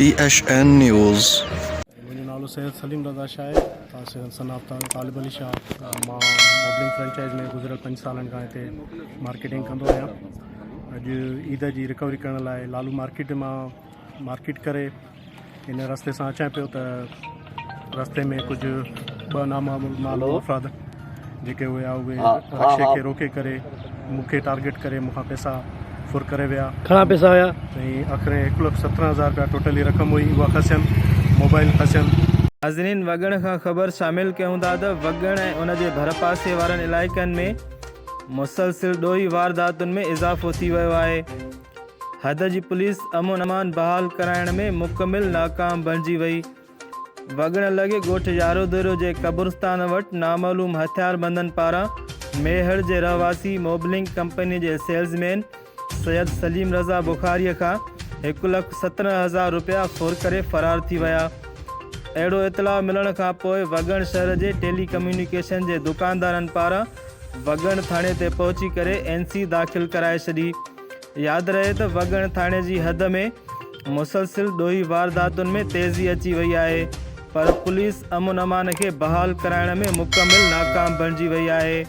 T H N news. منهنجو نالو سيد سليم رضا شاهه آهي تحصيل صنعت طالب علي شاهه مان موبلنگ فرنچائز ۾ گذريل پنج سالن کان هتي مارڪيٽنگ ڪندو آهيان اڄ عيد جي رڪوري ڪرڻ لاء لالو مارڪيٽ مان مارڪيٽ ڪري ان رستي سان اچان پيو ته رستي ۾ ڪجهه ٻه نامعلوم افراد جيڪي هيا اهي رڪشي کي روڪي ڪري مون کي ٽارگيٽ ڪري مون کان پئسا ڦر ڪري ويا. گهڻا پئسا هيا؟ سائين آخر هڪ لک 17000 روپيا ٽوٽلي رقم هئي اها کسيم موبائل کسيم. ناظرين وڳڻ کان خبر شامل ڪيون ٿا ته وڳڻ ۽ ان جي ڀرپاسي وارن علائقن ۾ مسلسل ڏوهي وارداتن ۾ اضافو ٿي ويو آهي. حد جي پوليس امن امان بحال ڪرائڻ ۾ مڪمل ناڪام بڻجي وئي. وڳڻ لڳي ڳوٺ ياروديرو جي قبرستان وٽ نامعلوم هٿياربندن پاران ميهڙ جي رهواسي موبلنگ ڪمپني جي سيلز مين سيد سليم رضا بخاري کان هڪ لک 17000 رپيا ڦر ڪري فرار ٿي ويا. اهڙو اطلاع ملڻ کان پوء وڳڻ شهر جي ٽيلي ڪميونيڪيشن جي دڪاندارن پاران وڳڻ ٿاڻي تي پهچي ڪري اين سي داخل ڪرائي ڇڏي. ياد رهي ته وڳڻ ٿاڻي جي حد ۾ مسلسل ڏوهي وارداتن ۾ تيزي اچي وئي آهي پر پوليس امن امان کي بحال ڪرائڻ ۾ مڪمل ناڪام بڻجي وئي آهي.